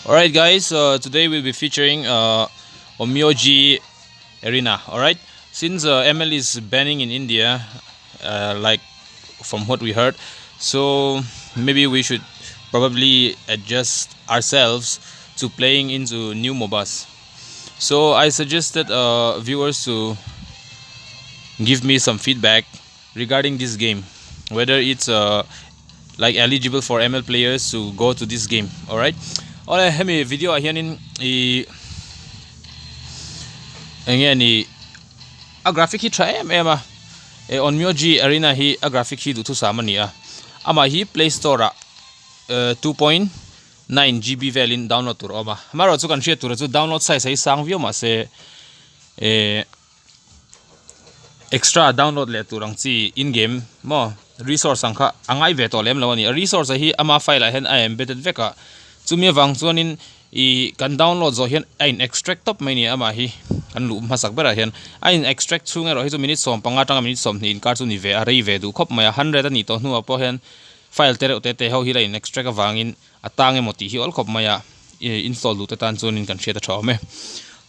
Alright guys, uh, today we'll be featuring uh, Onmyoji Arena. Alright, since uh, ML is banning in India, uh, like from what we heard, so maybe we should probably adjust ourselves to playing into new MOBAs. So I suggested uh, viewers to give me some feedback regarding this game, whether it's uh, like eligible for ML players to go to this game. Alright, alright, hemi video ah hianin i enge ni a graphic hi tha em em a e Onmyoji Arena hi a graphic hi duhthusam a ni a amah hi play store ah 2.9 GB velin download tur a awm a amaherawhchu kan hriat tur chu download size hi sang viau mahse eh Extra download leh tur ang chi in game maw resource ang kha a ngai ve tawh lem lo a ni. A resource hi ama file ah hian a embedded vek a, chumi avang chuanin ih kan download zawh hian a in extract tawp mai a ni amah hi kan luh hmasak berah hian a in extract chhung erawh hi chu minute 15 atanga minute 20 inkar chu ni ve a rei ve duh khawp mai a, hundred a nih tawh hnuah pawh hian file te reuh te te ho hi la in extract avangin a tang emaw tih hi awl khawp mai a ih install duh te tan chuanin kan hriat a tha awm e.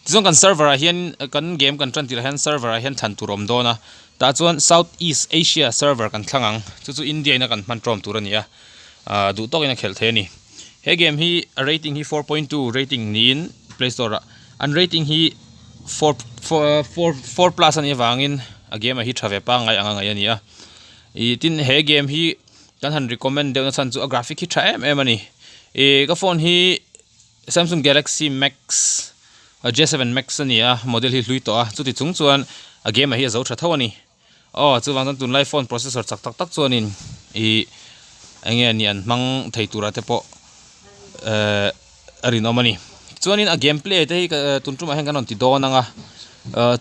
Tichuan kan server ah hian kan game kan tan tirah hian server ah hian thlan tur a awm dawn a tah chuan south east asia server kan thlang ang chu chu India in a kan hman tawm tur a ni a ah duh tawkin a khelh thei a ni. He game hi a rating hi 4.2 rating niin play store ah an rating hi 4 4 4 4 plus a nih avangin a game ah hi tha ve pangngai anga ngaih a ni a ih tin he game hi Kan han recommend deuh na chhan chu a graphic hi tha em em a ni. Ih ka phone hi Samsung Galaxy Max J7 Max a ni a, model hi hlui tawh a, chuti chung chuan a game ah hi a zo tha tho a ni. Aw chuvang chuan tunlai phone processor chak tak tak chuanin ih eng nge ni an hmang thei turah te pawh eh a rinawm a ni. Chuanin a game play te hi tun tumah hian kan rawn ti dawn ang a,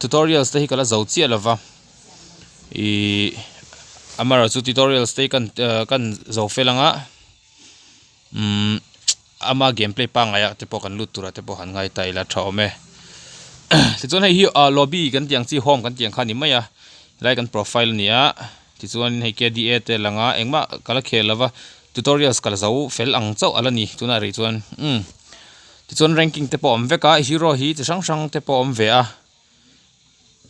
tutorials te hi ka la zo chiah lova. Ihh amaherawhchu chu tutorials te hi kan kan zo fel anga umm ama game play pangngai ah te pawh kan lut tur ah te pawh han ngai ta ila tha awm e tichuan hei hi ah lobby kan tih ang chi home kan tih ang kha a ni mai a helai kan profile a ni a tichuan hei K D A te a lang a engmah ka la khel lova tutorials ka la zo fel ang chauh a la ni tunah rih chuan umm tichuan ranking te pawh a awm vek a hero hi chi hrang hrang te pawh a awm ve a.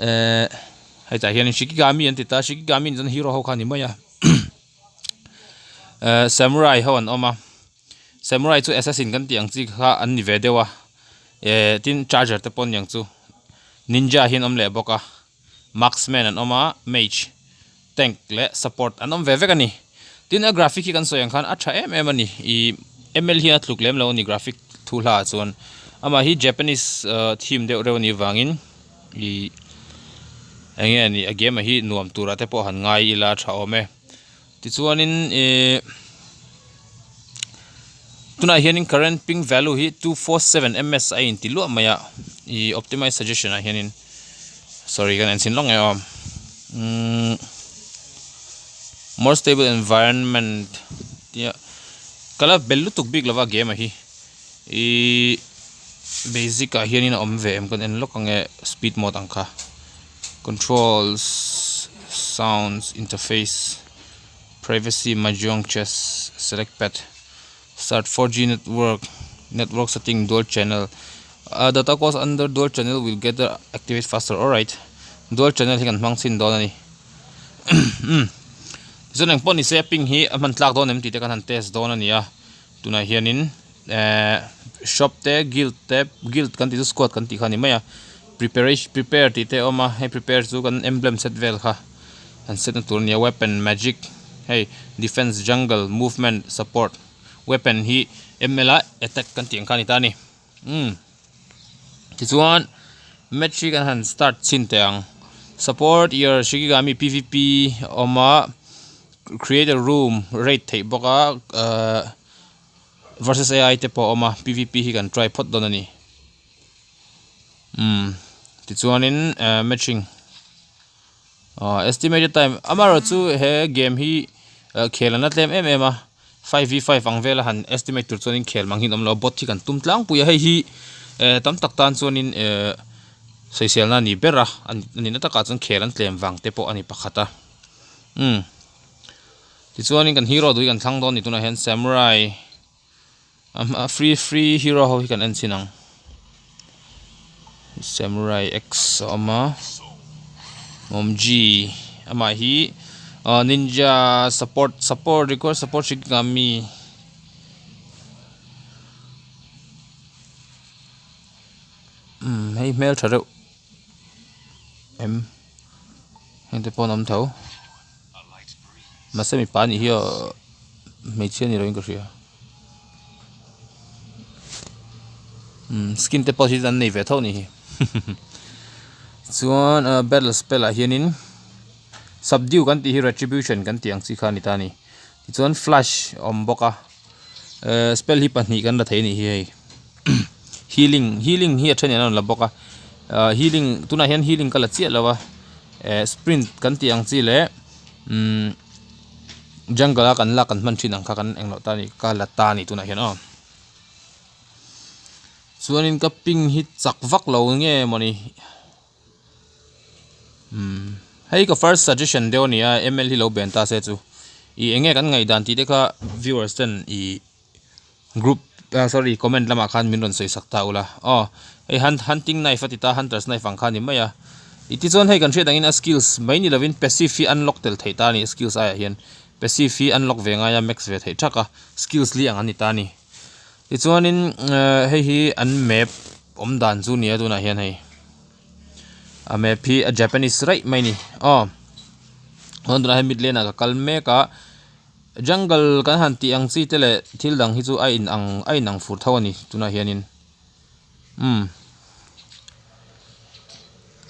Ehh hetah hianin shikigami an ti ta shikigami ni chuan hero ho kha a ni mai a ehh samurai ho an awm a samurai chu assassin kan tih ang chi kha an ni ve deuh a ehh tin charger te pawh an ni ang chu ninja hi an awm leh bawk a marksman an awm a mage tank leh support an awm ve vek a ni tin a graphic hi kan sawi ang khan a tha em em a ni ih ml hian a tluk lem lo a ni graphic thu hla ah chuan amah hi japanese ah theme deuh reuh a nih vangin ih eng nge ni a game ah hi nuam turah te pawh han ngai ila a tha awm e tichuanin ih tunah hianin current ping value hi 247 ms a inti luah mai a ih optimize suggestion ah hianin. Sorry kan en chhin lawk nge aw umm more stable environment tia ka la bel lutuk bik lova game a hi ihh basic ah hianin a awm ve em kan en lawk ang e speed mode ang kha controls sounds interface privacy mahjong chess select pad start 4G network network setting dual channel uh, data cost under dual channel will get activate faster alright dual channel hi kan hmang chin dawn ani um chuan eng pawh ni se ping hi a hman tlak dawn em tih te kan han test dawn ani a tunah hianin eh shop te guild te guild kan tih chu squad kan tih kha ani mai a preparation prepare tih te a awm a hei prepare chu kan emblem set vel kha an set na tur a ni a weapon magic hei defence jungle movement support weapon hi ml a attack kan tih ang kha a ni ta a ni umm tichuan match hi kan han start chhin teh ang support your shikigami pvp a awm a create a room rate theih bawk a ahh versus ai te pawh a awm a pvp hi kan try phawt dawn a ni umm tichuanin ehh matching. Aw estimated time amaherawhchu he game hi khel an la tlem em em a 5v5 ang vela han estimate tur chuanin khel mang hi an awm lo a bot hi kan tum tlangpui a hei hi eh tam tak tan chuanin eh sawiselna a ni ber a a nihna takah chuan khel an tlem vang te pawh a ni pakhat a umm tichuanin kan hero duh hi kan thlang dawn a ni tunah hian samurai. A free free hero ho hi kan en chhin ang. Samurai X a awm a awm G amah hi ah ninja support support require support shikigami umm hei hmeltha reuh em heng te pawh an awm tho mahse mipa anih hi aw hmeichhia ni loin ka hria. Umm skin te pawh hi an nei ve tho anih hi chuan ah battle spell ah hianin subdue kan tih hi retribution kan tih ang chi kha a ni ta a ni tichuan flash a awm bawk a ehh spell hi pahnih kan la thei a nih hi hei healing healing hi a then in an rawn la bawk a ah healing tunah hian healing ka la chiah lo a ehh sprint kan tih ang chi leh umm. Jungle a kan lak kan hman thin ang kha kan englo ta a ni ka la ta a ni tunah hian aw chuanin ka ping hi chak vak lo nge mawni umm hei ka first suggestion deuh a ni a ml hi lo ben ta se chu ih eng nge kan ngaihdan tih te kha viewers ten ih. Group ah sorry comment lamah khan min rawn sawi sak ta ula aw hei hunt hunting knife a ti ta hunters knife ang kha a ni mai a ih tichuan hei kan hriat angin a skills mai ni lovin passive hi unlock tel theih ta a ni skills aiah hian passive hi unlock ve ngai a max ve theih thak a skills li ang an ni ta a ni tichuanin ehh hei hi an map awm dan chu a ni a tunah hian hei a map hi a japanese raih mai a ni aw chuan tunah hian mid lane ah ka kal mek a. Jungle kan han tih ang chi te leh thil dang hi chu a in ang a in ang fur tho a ni tunah hianin umm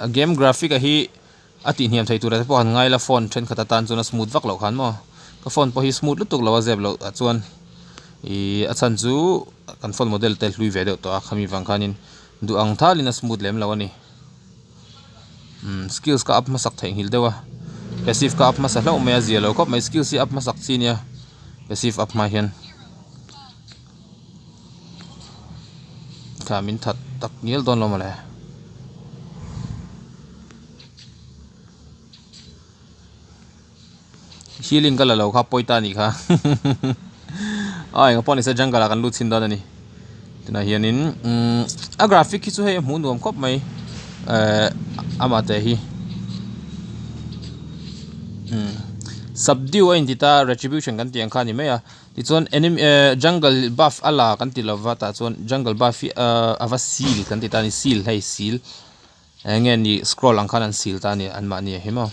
a game graphic a hi a tih hniam thei tur ah te pawh han ngai la phone thenkhat atan chuan a smooth vak loh khan maw ka phone pawh hi smooth lutuk lo a zep loh ah chuan ihh a chhan chu kan phone model te hlui ve deuh tawh a khami vang khanin duh ang thalin a smooth lem lo a ni. Umm skills ka up hmasak theihnghilh deuh a passive ka up hmasa hlauh mai a zia lo khawp mai skills hi up hmasak chi ania passive up hma hian thla min that tak ngial dawn lo mawle. Healing ka la lo kha pawi ta anih kha a enga pawh nise jungle ah kan lut chhin dawn a ni tunah hianin umm a graphic hi chu hei a hmuh nuam khawp mai ehh amah te hi umm subdue a inti ta retribution kan tih ang kha a ni mai a tichuan enemy ehh jungle buff a la kan ti lova tah chuan jungle buff hi ahh a va seal kan ti ta a ni seal hei seal eng nge ni scroll ang khan an seal ta a ni anmahni ah hi maw.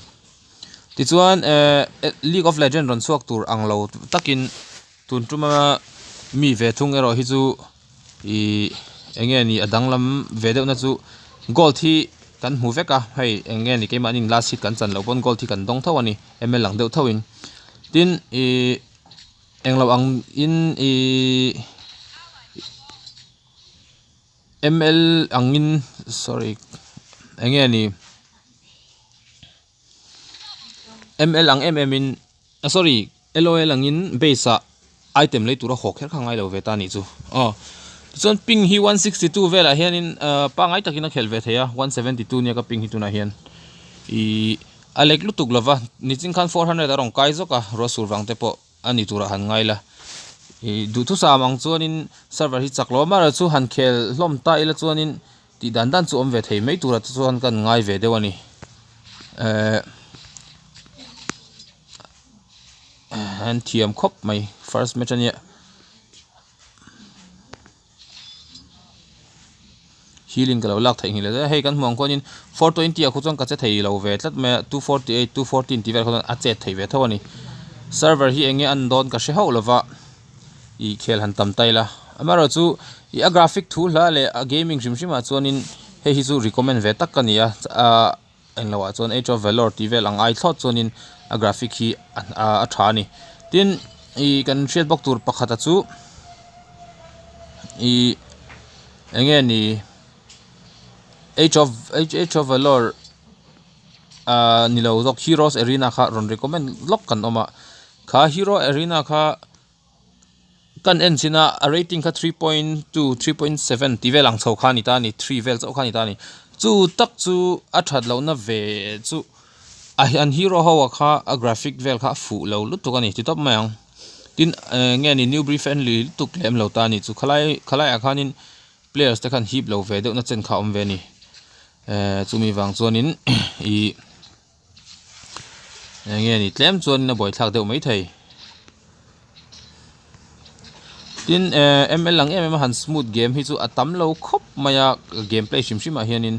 Tichuan ehh League of Legends rawn chhuak tur ang lo takin tun tuma mi ve thung erawh hi chu ihh eng nge ni a danglam ve deuh na chu gold hi kan hmu vek a hei eng nge ni keimahni last hit kan chan loh pawn gold hi kan dawng tho a ni ml ang deuh tho in tin ihh englo ang in ihh. Ml angin sorry eng nge ni ml ang em em in ah sorry lol angin base ah item lei tura haw kher kha ngai lo ve ta anih chu aw tichuan ping hi 162 velah hianin ah pangngai takin a khelh ve thei a 172 nia ka ping hi tunah hian ih a lek lutuk lova nichin khan 400 a rawn kai zawk a ruah sur vang te pawh. A ni turah han ngai la. Ih duhthusam ang chuanin server hi chak lo a mahrawh chu han khel hlawm ta ila chuanin tih dan dan chu awm ve thei mai turah te chuan kan ngai ve deuh a ni. Ehh an thiam khawp mai first match a nia. Healing ka lo lak theih nghilh leh hei kan hmuh ang khuanin 420 ah khu chuan ka che thei lo ve tlat mai a 248 214 tih vel kha chuan a chet thei ve tho a ni server hi eng nge an dawn ka hre hauh lova ih khel han tam ta ila amaherawhchu ih a graphic thu hla leh a gaming hrim hrim ah chuanin hei hi chu recommend ve tak ka ni a ah. Englo ah chuan Age of Valor tih vel ang ai thlawt chuanin a graphic hi a tha a ni. Tin ih kan hriat bawk tur pakhata chu ih eng nge ni Age of Age of Valor ah ni lo zawk Heroes Arena kha rawn recommend lawk kan awm a kha Hero Arena kha. Kan en chin a, a rating kha 3.2, 3.7 tih vel ang chho kha a ni ta a ni, 3 vel chauh kha a ni ta a ni. Chu tak chu a that lohna ve chu a an hero ho ah kha a graphic vel kha a fuh lo lutuk a ni ti tawp mai ang. Tin nge ni newbie friendly lutuk lem lo ta a ni chu khalai khalai ah khanin players te khan hip lo ve deuh na chen kha a awm ve a ni chumi vang chuanin ih eng nge ni tlem chuan a buaithlak deuh maithei tin eh ml ang em em a han smooth game hi chu a tam lo khawp mai a game play hrim hrim ah hianin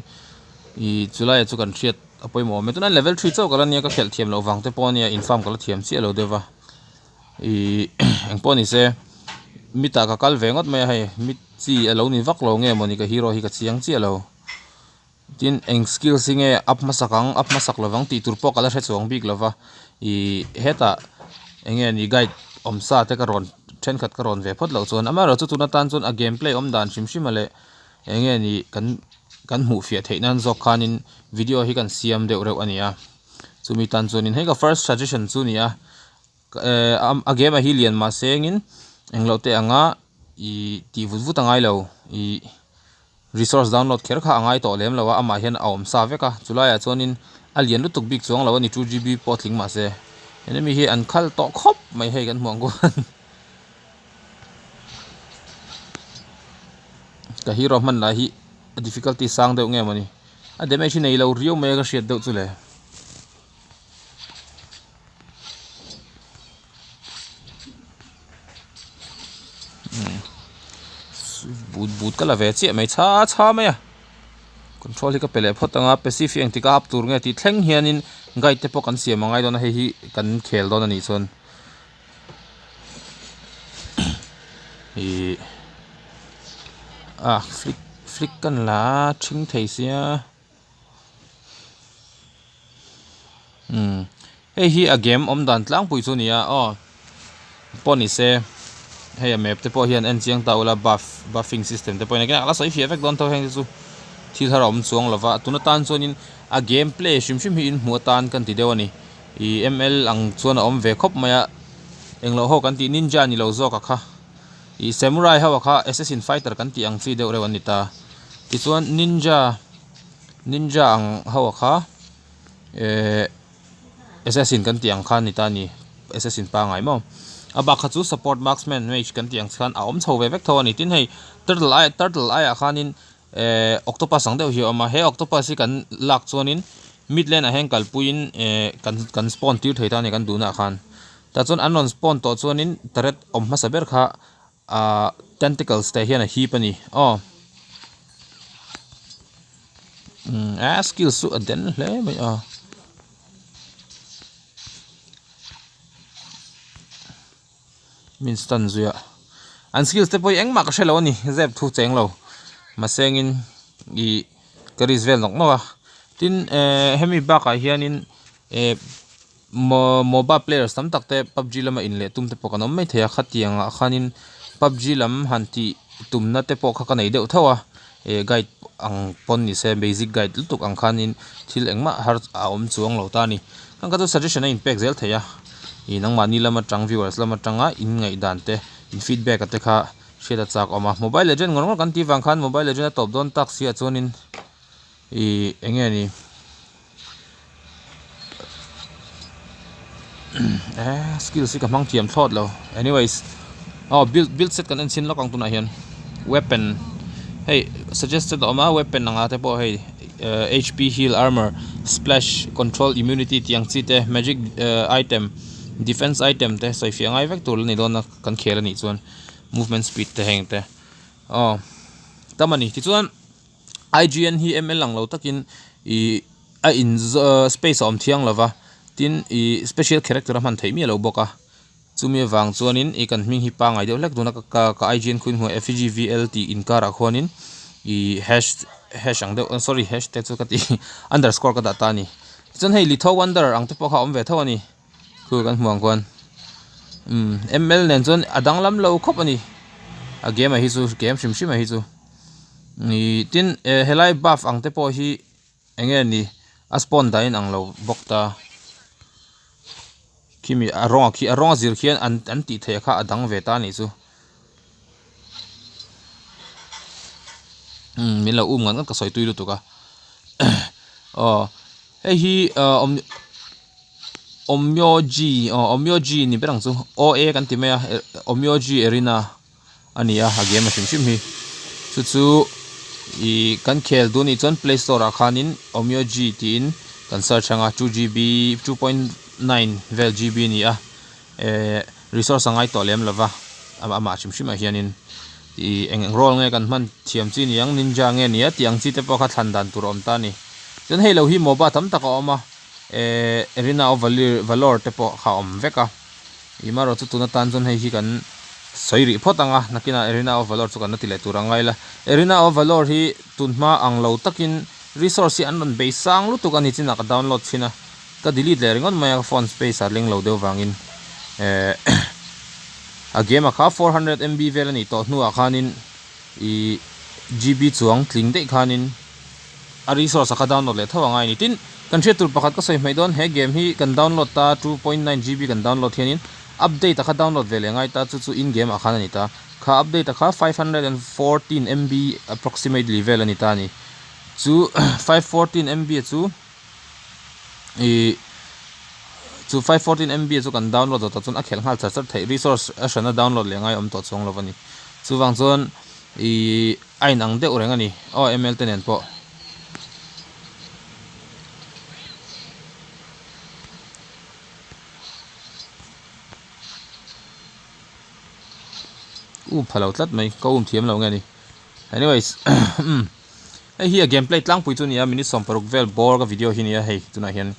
ih chulaiah chu kan hriat a pawimawh awm e tunah level three chauh ka la nia ka khelh thiam loh vang te pawh ania infarm ka la thiam chiah lo deuh va ih engpawh ni se mita ka kal ve ngawt mai a hei mit chi a lo ni vak lo nge mawni ka hero hi ka chiang chiah lo. Tin, eng skills hi nge up hmasak ang, up hmasak lovang tih tur pawh ka la hre chuang bik lova. Ih hetah eng nge ni guide awm sa te ka rawn thenkhat ka rawn ve phawt loh chuan amaherawhchu tun atan chuan a game play awm dan hrim hrim a leh eng nge ni kan kan hmuh fiah theih nan zawk khanin video hi kan siam deuh reuh a ni a. Chumi tan chuanin hei ka first suggestion chu a ni a eh a game ah hi lian mahse engin englo te anga ih tih vut vut a ngai lo ih. Resource download kher kha a ngai tawh lem lo a, amah hian a awm sa vek a, chulaiah chuanin a lian lutuk bik chuang lo a ni 2GB pawh tling mahse enemy hi an khal tawh khawp mai hei kan hmuh ang khuan ka hero hman lah hi a difficulty sang deuh nge mawni a damage hi nei lo riau mai a ka hriat deuh chu le. But but ka la ve chiah mai chha chha mai a control hi ka pe leh phawt ang a passive hi engtik a up tur nge tih thleng hianin guide te pawh kan siam a ngai dawn a hei hi kan khel dawn a nih chuan ihh a flick flick ka ni la a thing thei sia. Umm hei hi a game awm dan tlangpui chu a ni a aw pawh ni se hei a map te pawh hian en chiang ta ula buff buffing system te pawh hi nakinah ka la sawi fiah vek dawn tho heng te chu thil har a awm chuang lova tun atan chuanin a game play hrim hrim hi inhmuh atan kan ti deuh a ni ih ml ang chuan a awm ve khawp mai a englo ho kan tih ninja ni lo zawk a kha ih samurai ho a kha assassin fighter kan tih ang chi deuh reuh an ni ta tichuan ninja. Ninja ang ho a kha ehh assassin kan tih ang kha a ni ta a ni assassin pangai maw a bak kha chu support marksman mage kan tih ang khan a awm chho ve vek tho a ni tin hei turtle ai turtle aiah khanin ehh octopus ang deuh hi a awm a he octopus hi kan lak chuanin mid lane ah hian kalpuiin ehh kan kan spawn tir thei ta a ni kan duhnaah khan tah chuan an rawn spawn tawh chuanin turret awm hmasa ber kha. Ahh tentacles te hian a hip a ni aw umm a skills chu a den hle mai a min stun zui a an skills te pawh hi engmah ka hrelo a ni zep thu cheng lo mahse engin ih ka risk vel nawk nawk a tin eh hemi bakah hianin eh. Mobile players tam tak te pubg lama in leh tum te pawh kan awm mai thei a khatiang ah khanin pubg lam han tih tumna te pawh kha ka nei deuh tho a eh guide ang pawn ni se basic guide lutuk ang khanin thil engmah har a awm chuang lo ta a ni heng kha chu suggestion a inpek zel thei a ih nangmahni lam atang viewers lam atanga in ngaihdan te in feedback a te kha hriat a chak awm a mobile legend ngawr ngawr kan tih vang khan mobile legend a tawp dawn tak si ah chuanin ih eng nge ni. Eh skills hi ka hmang thiam thlawt lo anyways aw build build set kan en chhin lawk ang tunah hian weapon hei suggested a awm a weapon anga te pawh hei eh hp heal armour splash control immunity tih ang chi te magic eh item defence item te sawi fiah ngai vek tur la ni dawn a kan khel anih chuan movement speed te heng te aw tam a ni tichuan. IGN hi ML ang lo takin ih a in space a awm thiang lo va tin ih special character a hman theih miah lo bawk a chumi avang chuanin ih kan hming hi pangngai deuh hlek tuna ka ka IGN khuin hmuh FGVL tih inkarah khuanin ih hash hash ang deuh sorry hash te chu ka ti underscore ka dah ta a ni tichuan hei Litho Wonder ang te pawh kha a awm ve tho a ni khu kan hmuh ang khuan umm ML nen chuan a danglam lo khawp a ni a game ah hi chu game hrim hrim ah hi chu ih tin eh helai buff ang te pawh hi eng nge ni a spawn dah in ang lo bawk ta khimi a rawng ah khi a rawng a zir khian an an tih theih kha a dang ve ta a nih chu umm min lo um ngat ngat ka sawi tui lutuk a aw hei hi ah awm. Onmyoji aw Onmyoji ni ber ang chu OA kan ti mai a Onmyoji Arena a ni a a game a hrim hrim hi chu chu ih kan khel duh anih chuan play store ah khanin Onmyoji tiin kan search ang a 2GB 2.9 vel GB a ni a ehh resource a ngai tawh lem lova amah hrim hrim ah hianin ih eng eng role nge kan hman thiam chi ni ang ninja nge ni a tih ang chi te pawh kha thlan dan tur a awm ta a ni chuan hei lo hi moba tam tak a awm a. Ehh Arena of Valor te pawh kha a awm vek a, ih marawh chu tun atan chuan hei hi kan sawi rih phawt ang a, nakinah Arena of Valor chu kan la ti leh tur ang ngai la. Arena of Valor hi tun hma ang lo takin resource hi an rawn bei sang lutuk a ni chinah ka download thin a, ka delete leh ringawt mai a ka phone space a leng lo deuh vangin ehh a game a kha 400 MB vel a nih tawh hnuah khanin ih GB chuang tling daih khanin. A resource a kha download leh tho angai a ni. Tin, kan hriat tur pakhat ka sawi hmaih dawn, he game hi kan download ta 2.9 GB kan download hianin update a kha download ve leh ngai ta, chu chu in game ah khan a ni ta. Kha update a kha 514 MB approximately vel a ni ta a ni. Chu 514 MB a chu ih chu 514 MB a chu kan download zawh tawh chuan a khelh nghal char char theih, resource a hrana download leh ngai a awm tawh chuang lo a ni. Chuvang chuan ih. A inang deuh reng a ni aw ML te nen pawh. Um pha lo tlat mai ka um thiam lo nge ni anyways hei hi a game play tlangpui chu a ni a minute 16 vel bawr ka video hi a ni a hei tunah hian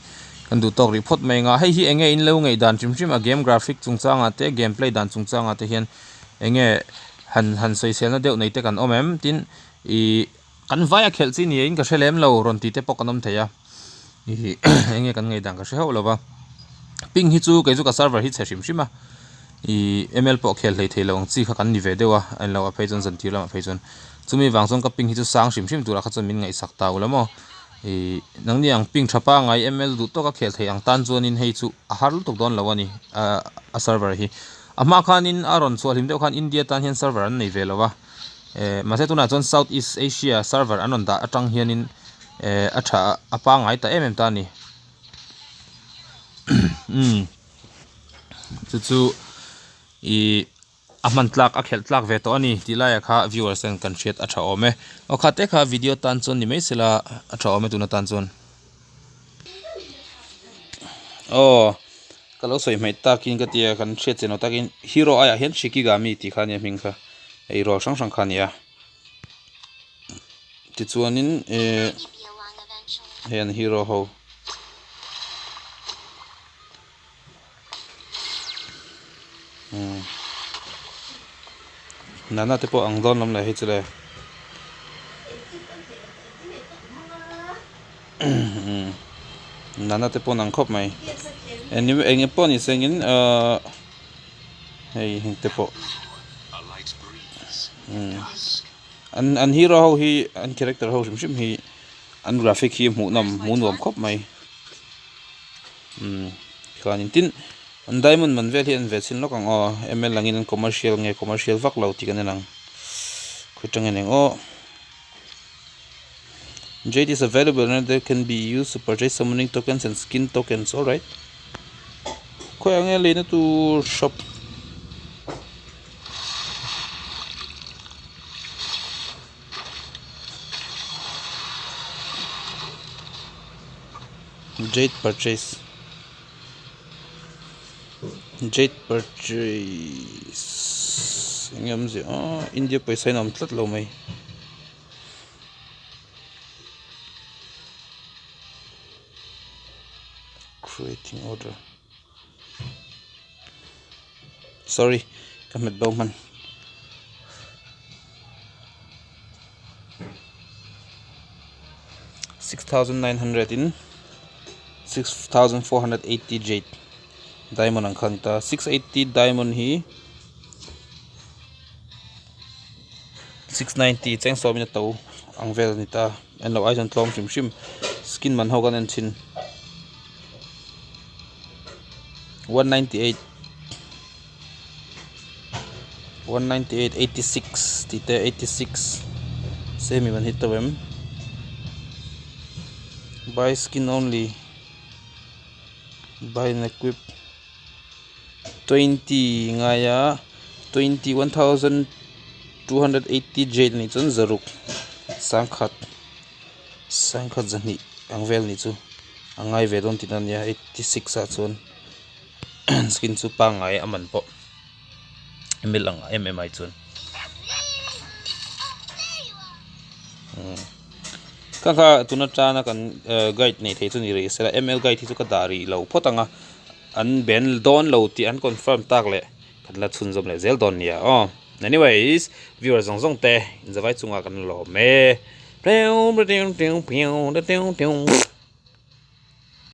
kan duh tawk rih phawt mai ang a hei hi eng nge in lo ngaih dan hrim hrim a game graphic chungchangah te game play dan chungchangah te hian eng nge han han sawiselna deuh nei te kan awm em tin ih kan vai a khelh chi ni in ka hre lem lo rawn tih te pawh kan awm thei a ih eng nge kan ngaih dan ka hre hauh lo va ping hi chu kei chu ka server hi chhe hrim hrim a ih ml pawh khel hlei thei lo ang chi kha kan ni ve deuh a a englo ah phei chuan zan tir lamah phei chuan chumi vang chuan ka ping hi chu sang hrim hrim turah kha chuan min ngaihsak ta ula maw ih nangni ang ping tha pangai ml duh tawka khel thei ang tan chuanin hei chu a har lutuk dawn lo a ni ah a server hi. A hma khanin a rawn chhuah hlim deuh khan India tan hian server an nei ve lo a, eh mahse tunah chuan South East Asia server an rawn dah atang hianin eh a tha a pangngai ta em em ta a ni. Umm chu chu ih a hman tlak a khelh tlak ve tawh a ni tih laiah kha viewers ten kan hriat a tha awm e. Aw kha te kha video tan chuan ni mai sela a tha awm e tuna tan chuan. Aw. Ka lo sawi hmaih takin ka tia kan hriat chian loh takin hero aiah hian Shikigami tih kha a nia hming kha hei role hrang hrang kha a ni a tichuanin ehh hei an hero ho umm Nana te pawh ang dawn lam leh hei chu le Nana te pawh an ang khawp mai eng eng pawh ni se engin ahh hei heng te pawh an an hero ho hi an character ho hrim hrim hi an graphic hi hmuh nawm hmuh nuam khawp mai umm chuanin tin an diamond man vel hi an ve chhin lawk ang aw ml angin an commercial nge commercial vak lo tih kan en ang khawi tang en ang aw. Jade is available and they can be used to purchase summoning tokens and skin tokens alright khawi ang nge leina tur shop jade purchase jade purchase eng nge awmzia aw India pawisa in a awm tlat lo mai. Creating order sorry ka hmet bo hman 6900 in 6480 jade diamond ang khan ta 680 diamond hi 690 cheng sawmin a to ang vel a ni ta en loh ai chuan tlawm hrim hrim skin man ho kan en thin 198 198 86 tih te 86 semi man hi to em buy skin only. Buy and equip 20 ngaia 21280 jade anih chuan zaruk sangkhat sangkhat zahnih ang vel anih chu a ngai ve dawn tihna ania 86 ah chuan skin chu pangngai a man pawh ml ang em em ai chuan ka kha tuna tana kan guide neih theih chu ni rih sela ml guide hi chu ka dah rih lo phawt ang a an ben dawn lo tih an confirm tak leh kan la chhunzawm leh zel dawn nia aw anyways viewer zawng zawng te inzavai chungah kan lawm e.